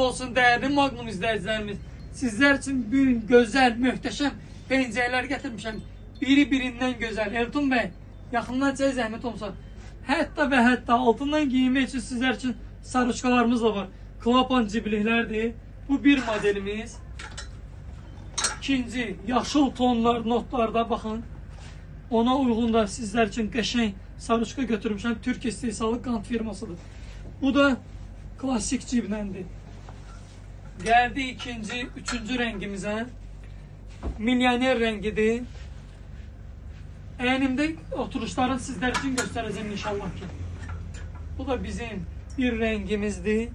olsun dəyərli Magnum izləyicilərimiz. Sizlər üçün bir gözəl, möhtəşəm pencəklər gətirmişəm. Biri birindən gözəl. Eltun bəy, yaxından çək zəhmət olmasa. Hətta və hətta altından giyinmək üçün sizlər üçün sarıçkalarımız da var. Klapan cibliklərdir. Bu bir modelimiz. İkinci, yaşıl tonlar, notlarda baxın. Ona uyğun da sizlər üçün qəşəng sarıçka götürmüşəm. Türk istehsalı qant firmasıdır. Bu da klasik cibnəndir. Gəldi ikinci, üçüncü rəngimizə. Milyoner rəngidir. Əynimdə oturuşların sizlər üçün göstərəcəm inşallah ki. Bu da bizim bir rəngimizdir.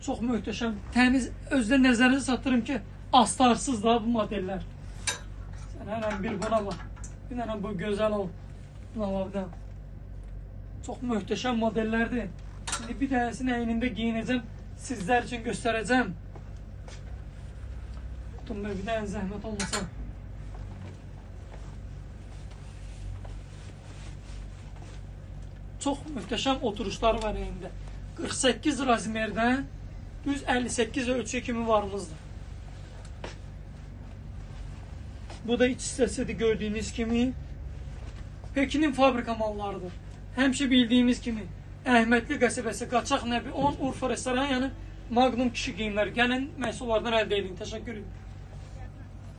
Çox möhtəşəm, təmiz. Özdə nəzərinizə çatdırım ki, astarsız da bu modellər. Sən hər bir buna bax. Bir dənə bu gözəl ol. Buna bax bir dənə. Çox möhtəşəm modellərdir. Şimdi bir dənəsini əynimdə giyinəcəm. Sizlər üçün göstərəcəm. Tutun bir dənə zəhmət olmasa. Çox möhtəşəm oturuşlar var əynimdə. 48 razmerdə düz 58 ölçü kimi varımızdır. Bu da iç hissəsidir gördüyünüz kimi. Pekinin fabrika mallarıdır. Həmişə bildiyimiz kimi Əhmədli qəsəbəsi, Qaçaq Nəbi 10, Urfa restoran yanı Magnum kişi geyimləri. Gəlin məhsullardan əldə edin. Təşəkkür edirəm.